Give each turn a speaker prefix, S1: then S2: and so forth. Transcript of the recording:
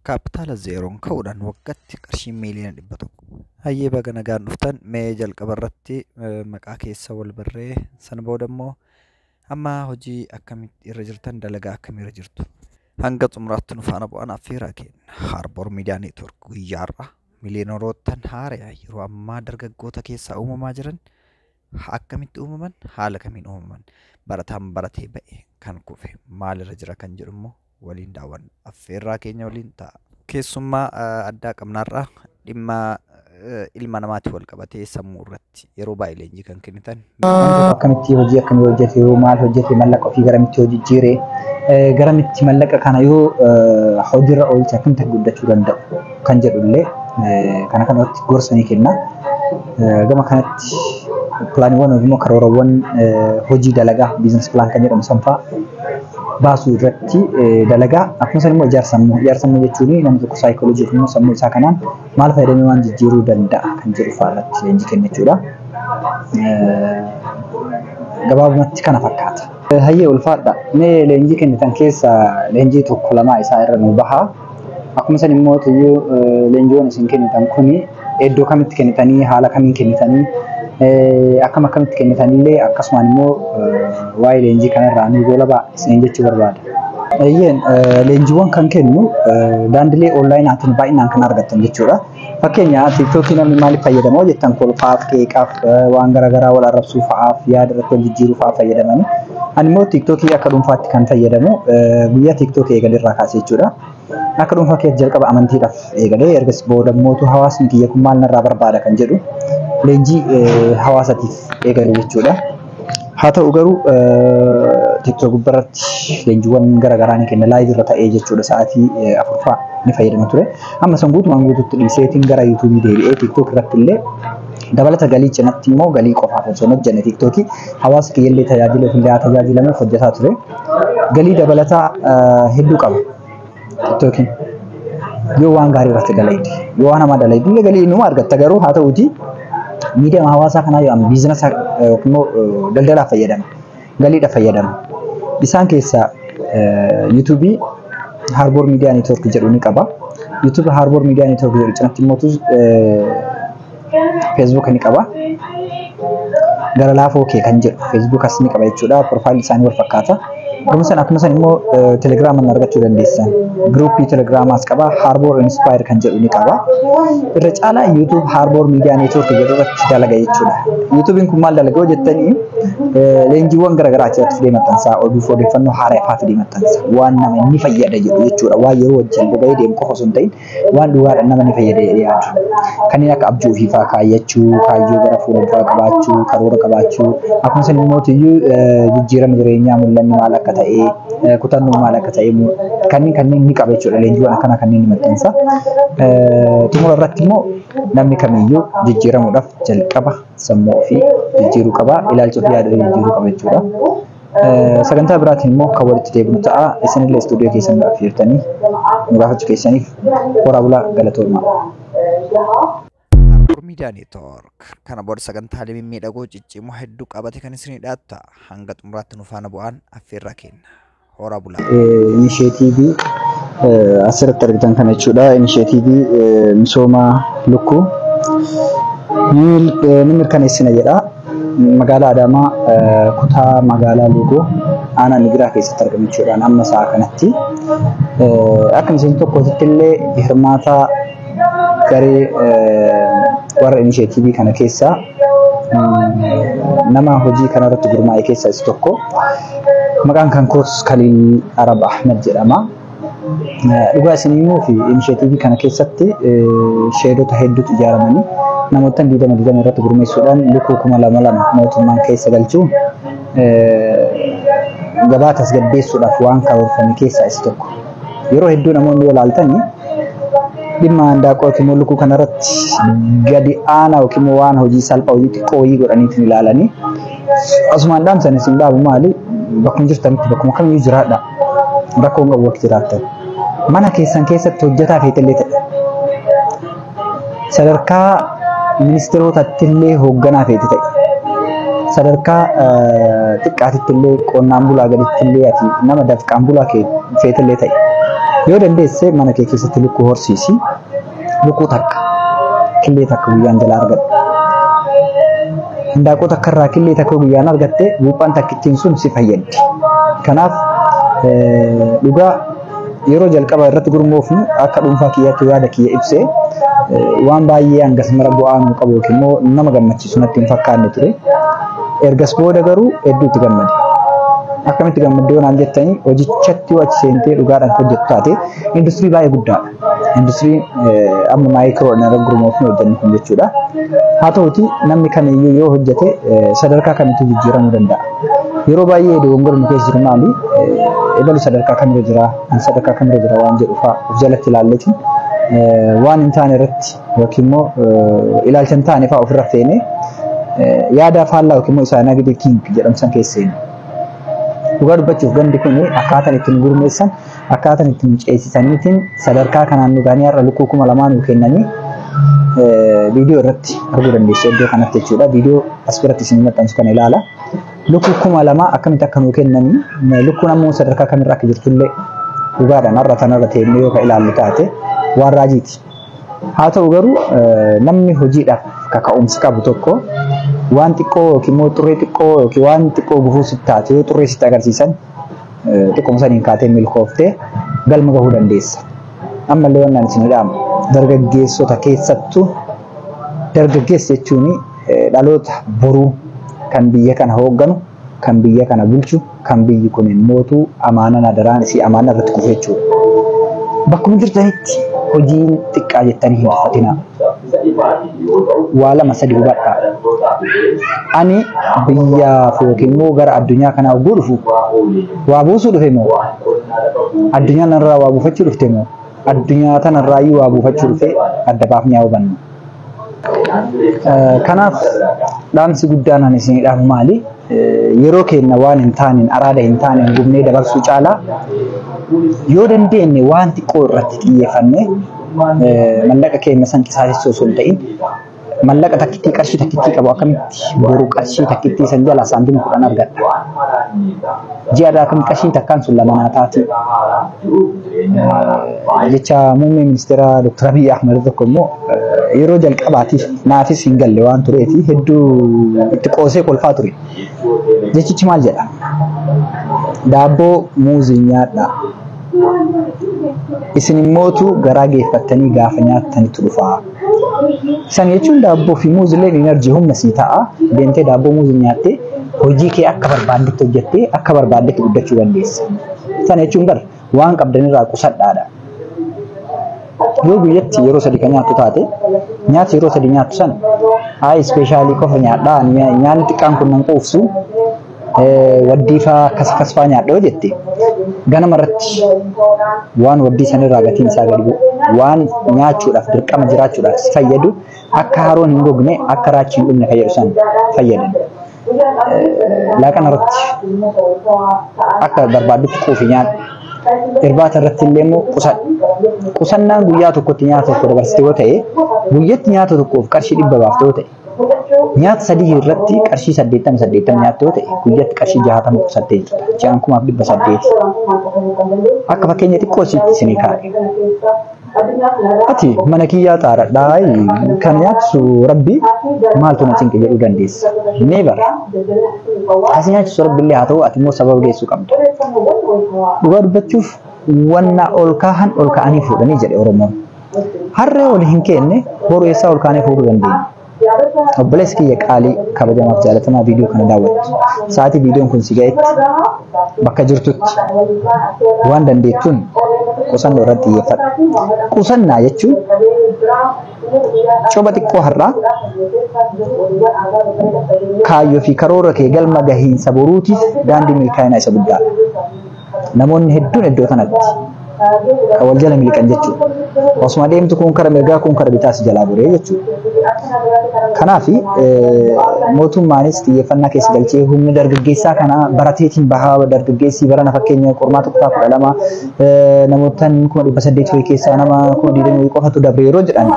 S1: Kaapitaala zeeroon ka'uudhaan waggaatti qarshii miiliyoona 100. Hayyee, baga nagaan dhuftan. Mee jalqaba irratti maqaa keessa wal barree, sana booda immoo amma hojii akkamitti irra jirtan, dalagaa akkamii irra jirtu? Hanga xumuraatti nu faana bu'an affeeraa kenna. Harboor Miidiyaa Neetwork guyyaarra miiliyoonarootaan haaraa yeroo ammaa dargaggoota keessaa uumamaa jiran akkamitti uumaman, haala kamiin uumaman, barataan baratee ba'e kan kufe maalirra jira kan jedhu immoo waliin daawwanna. Affeerraa keenya waliin ta'a. Keessummaa addaa qabnaarraa dhimma ilma namaatti wal qabatee sammuu irratti yeroo baay'ee leenjii kan kennitan.
S2: Akkamitti hojii akkamii hojjete, yoo maal hojjete, mallaqa ofii garamitti hojii jijjiire, garamitti mallaqa kana yoo hojiirra oolche akkamitti guddachuu danda'u kan jedhullee kana kanatti gorsa ni kenna. Gama kanatti pilaaniiwwan yookiin immoo karoorawwan hojii dalagaa, business plan kan jedhamu sanfaa baasuu irratti dalagaa. Akkasumas immoo ijaarsa sammuu. Ijaarsa sammuu jechuun namni tokko saayikooloojii yookiin immoo sammuu isaa kanaan maal fayyadamee waan jijjiiruu danda'a kan jedhu fa'aa irratti leenjii kenna jechuudha. Gabaabumatti kana fakkaata. Hayyee, ulfaadha. Mee leenjii kennitan keessaa leenjii tokko lamaa isaa irra nu bahaa. Akkuma san immoo tuyyuu leenjiiwwan isin kennitan kuni iddoo kamitti kennitanii, haala kamiin kennitanii, akkam akkamitti kennitanillee, akkasumaan immoo waa'ee leenjii kanarraa nu goolabaa isiniin jechuu barbaada. Eeyyeen, leenjiiwwan kan kennu daandilee onlaayinaatiin baay'inaan kan argattan jechuudha. Fakkeenya TikTokii namni maaliif fayyadama jettan, kolfaaf, qeeqaaf, waan garaagaraa wal arrabsuu fa'aaf, yaada irratti wal jijjiiruu fa'aaf fayyadamani. Ani immoo TikTokii akka dhuunfaatti kan fayyadamu guyyaa TikTokii eegalee kaasee jechuudha. Akka dhuunfaa keessa jalqaba amantiidhaaf eegalee, ergas booda immoo hawaasni kiyya kun maal narraa barbaada kan jedhu leenjii hawaasatiif eegale jechuudha. Haa ta'u garuu TikTok gubbaarratti leenjiiwwan garaagaraa ni kenna, live irra ta'ee jechuudha, sa'aatii 4 fa'aa ni fayyadama ture. Amma san guutumaan guutuutti dhiiseetiin gara YouTubeii deebi'ee TikTok irratti illee dabalata galii cinatti immoo galii qofaaf osoo hin hojjenne TikTokii hawaasa kiyyallee tajaajila ofillee haa tajaajilamuuf hojjetaa ture. Galii dabalataa hedduu qaba TikTokiin. Yoo waan gaarii irratti dalayde, yoo waan hamaa dalayde illee galii inuma argatta. Garuu haa ta'uuti miidiyaa hawaasaa kanaa yoo biizinasa yookiin immoo daldalaaf fayyadama, galiidhaaf fayyadama. Isaan keessaa YouTubeii Harboor Miidiyaa Neetwork jedhu ni qaba. YouTubeii Harboor Miidiyaa Neetwork jedhu cinatti immoo Facebook ni qaba. Gara laafoo kee kan jedhu Facebookas ni qaba jechuudha. Profileii isaanii wal fakkaata. Akkuma san akkuma san immoo Telegiraamaan argachuu dandeessan. Groupii Telegiraamaas qaba. Harboor Inspire kan jedhu ni qaba. Irra caalaa YouTube Harboor Miidiyaa Neetwork jedhu irratti dalaga jechuudha. YouTubeiin kun maal dalaga jettanii, leenjiiwwan garaagaraa achirratti fidee maxxansa. Oduuf odeeffannoo haaraa fa'aa fidee maxxansa. Waan nama ni fayyada jedhu jechuudha. Waan yeroo wajjin boba'ee deemu qofa osoo hin ta'in waan dhugaadhaan nama ni fayyada jedhee yaadu. Kanneen akka abjuu ofii fa'aa kaayyachuu, kaayyoo gara fuulduraa qabaachuu, karoora qabaachuu, akkuma san immoo iyyuu jijjiirama jireenyaa, mul'anni maal akka ta'e, kutannoo maal akka ta'e, kanneen kanneen ni qaba jechuudha. Leenjiiwwan akkanaa kanneen ni maxxansa. Xumura irratti immoo namni kamiyyuu jijjiiramuudhaaf jalqaba sammuu ofii jijjiiruu qaba. Ilaalcha ofii, yaada ofii jijjiiruu qaba jechuudha. Sagantaa biraatiin immoo kan walitti deebinu ta'a. Isinillee istuudiyoo keessan nu affeertanii nu gaafachuu keessaniif horaa bulaa, galatoomaa.
S1: Harboor Miidiyaa Neetwork kana booda sagantaalee mimmiidhagoo ciccimoo hedduu qabate kan isinii dhiyaatu ta'a. Hanga xumuraatti nu faana bu'aan affeerraa kenna. Horaa bulaa.
S2: Inisheetiivii asirratti argitan kana jechuudha. Inisheetiivii misooma lukkuu ni mirkaneessina jedha. Magaalaa Adaamaa, kutaa magaalaa Luugoo, aanaa Migiraa keessatti argama jechuudha. Amma sa'a kanatti akka miseensa tokkootti illee hirmaata garee warra inisheetiivii kana keessaa nama hojii kanarratti gurmaa'e keessaa isa tokko. Maqaan kan koos Kaliil Arab Ahmed jedhama. Dhugaa isin himuu fi inisheetiivii kana keessatti sheedota hedduutu ijaaramanii namoota 20 20 irratti gurmeessuudhaan lukkuu 2000 mootummaan keessa galchuun gabaa tasgabbeessuudhaaf waan karoorfame keessaa isa tokko. Yeroo hedduu namoonni yoo ilaaltanii dhimma handaaqoo yookiin immoo lukkuu kanarratti gadi aanaa yookiin immoo waan hojii salphaa, hojii xiqqoo wayii godhaniitiin ilaalanii. Asumaan dhaamsan isin dhaabu maali? Bakkuma jirtanitti, bakkuma kamiyyuu jiraadha. Rakkoo hin qabu bakki jiraattan. Mana keessan keessatti hojjetaa feetellee ta'e. Sadarkaa ministeerotatti illee hoogganaa feete ta'e. Sadarkaa xiqqaatitti illee, qonnaan bulaa gaditti illee, ati nama dafqaan bulaa feetellee ta'e. Yoo dandeesse mana kee keessatti lukkuu horsiisi. Lukkuu takka killee takka guyyaan jalaa argadhu. Hindaaqoo takka irraa killee takka guyyaan argatte buuphaan takkittiin sun si fayyaddi. Kanaaf dhugaa yeroo jalqaba irratti gurmoofnu akka dhuunfaa kiyyaatti yaada kiyya ibsee waan baay'ee hangas mara bu'aa nuu qabu yookiin immoo nama gammachiisu natti hin fakkaanne ture. Ergas booda garuu hedduutti gammade. Akkamitti gammaddee yoo naan jettanii hojichatti yoo achi seentee dhugaadhaan hojjettu taate industirii baay'ee guddaadha. Industiriin amma maayikiroo irra gurmoofne hojjennu kun jechuudha. Haa ta'uti namni kamiyyuu yoo hojjete sadarkaa kamittuu jijjiiramuu danda'a. Yeroo baay'ee dogongorri nu keessa jiru maali? Ebalu sadarkaa kamirra jira, an sadarkaa kamirra jira waan jedhu fa'aa of jalatti ilaalleeti waan hin taane irratti yookiin immoo ilaalcha hin taane fa'aa ofirra feene yaada faallaa yookiin immoo isaa negative king jedhamu san keessa seenu. Dhugaa dubbachuuf gandi kun akkaataan ittiin gurmeessan akkaataan ittiin ceesisaniitiin sadarkaa kanaan nu ga'anii har'a lukkuu 2000 nuu kennanii viidiyoo irratti arguu dandeessu iddoo kanatti jechuudha. Viidiyoo as biratti isin maxxansu kana ilaala. Lukkuu 2000 akkamitti akka nuu kennanii lukkuun ammoo sadarkaa kamirra akka jirtullee dhugaadhaan har'a tanarra teennee yoo ka ilaallu taate waan raajiiti. Haa ta'u garuu namni hojiidhaaf kaka'umsa qabu tokko waan xiqqoo yookiin immoo xurree xiqqoo yookiin waan xiqqoo gufuu sitti taate yoo xurree sitti agarsiisan xiqqooma saniin kaatee milkooftee galma gahuu dandeessa. Ammallee waan isin dhaamu dargaggeessota keessattuu dargaggeessa jechuun dhaloota boruu kan biyya kana hoogganu, kan biyya kana bulchu, kan biyyi kun mootuu amaanaan adaraan isii amaanaa irratti kufu jechuudha. Bakkuma jirtanitti hojiin xiqqaa jettanii hin tuffatinaa. Waa lama sadi hubadhaa. Ani biyyaaf yookiin immoo gara addunyaa kanaa oguu dhufu waa buusuu dhufe moo addunyaa kanarraa waa buufachuu dhufte moo addunyaa tanarraayyuu waa buufachuu dhufe adda baafnee haa hubannu. Kanaaf dhaamsi guddaan ani isinii dhaamu maali? Yeroo keenya waan hin taaneen araada hin taaneen gubnee dabarsuu caalaa yoo dandeenye waan xiqqoo irratti xiyyeeffannee mallaqa keenya san qisaasessuu osoo hin ta'in mallaqa takkittii qarshii takkittii qabu akkamitti boru qarshii takkittii san jalaa saantima 10 argadha. Ji'a irraa akkamitti qarshiin takkaan sun lama naa taati. Jecha muummee ministeera Dr. Abiy Ahmed tokko immoo yeroo jalqabaatiif naafis hin galle waan tureefi hedduu itti qoosee kolfaa ture. Jechichi maal jedha? Daabboo muuzii nyaadhaa. Isin immootu garaa geeffattanii gaafa nyaattanitu dhufaa. San jechuun daabboo fi muuzileen enerjii humna sii ta'a. Deemtee daabboo muuzii nyaattee hojii kee akka barbaaddetti hojjettee akka barbaaddetti guddachuu dandeessa. Sana jechuun bar waan qabdanirraa qusadhaadha. Yoo guyyatti yeroo sadi kan nyaattu taate nyaata yeroo sadi nyaattu sana hayi ispeeshaalii qofa nyaadhaa nyaanni xiqqaan kun nan quufsu waddii faa akkas akkas faa nyaadha yoo jette ganama irratti waan waddii sanirraa gatiin isaa gadi bu'u waan nyaachuudhaaf dirqama jiraachuudhaaf si fayyadu akka haroon hin gogne akka raachi hin dhumne fayyadu san fayyadan. Laaqana irratti akka barbaaddutti quufi nyaadhu. Irbaata irratti illee immoo qusadhu. Qusannaan guyyaa tokkotti nyaata tokko dabarsite yoo ta'e guyyatti nyaata tokkoof qarshii 100 baafte yoo ta'e nyaata sadii irratti qarshii 80 80 nyaatte yoo ta'e guyyatti qarshii 60 qusattee jirta. Ji'aan 1800. Akka fakkeenya xiqqoo sitti isinii kaa'e. Ati mana kiyyaa xaaradhaa kan nyaachisu rabbi maaltu na cinqe jedhuu dandeessa. Never. Asi nyaachisu rabbi illee haa ta'u ati immoo sababa geessuu qabda. Dhugaa dubbachuuf wanna ol kaahan ol kaa'anii fuudhanii jedhe Oromoon. Harree ol hin kenne boru eessaa ol kaanee fuudhuu dandeenya. Obboleessi kiyya qaalii kabajamaaf jaalatamaa viidiyoo kana daawwattu. Sa'aatii viidiyoon kun si ga'etti bakka jirtutti waan dandeettuun qusannoo irratti xiyyeeffadhu. Qusannaa jechuun coba xiqqoo har'aa kaayyoo fi karoora kee galma gahiinsa boruutiif daandii milkaa'inaa isa guddaadha. Namoonni hedduun iddoo kanatti kan wal jala miliqan jechuudha. Osuma deemtu kun kara mirgaa kun kara bitaas jalaa goree jechuudha. Kanaaf mootummaanis xiyyeeffannaa keessa galchee humni dargaggeessaa kana barateetiin bahaa dargaggeessi barana fakkeenya qormaata kutaa 12 namoota 800,000 keessaa nama 20,000 qofatu dabre yeroo jedhan.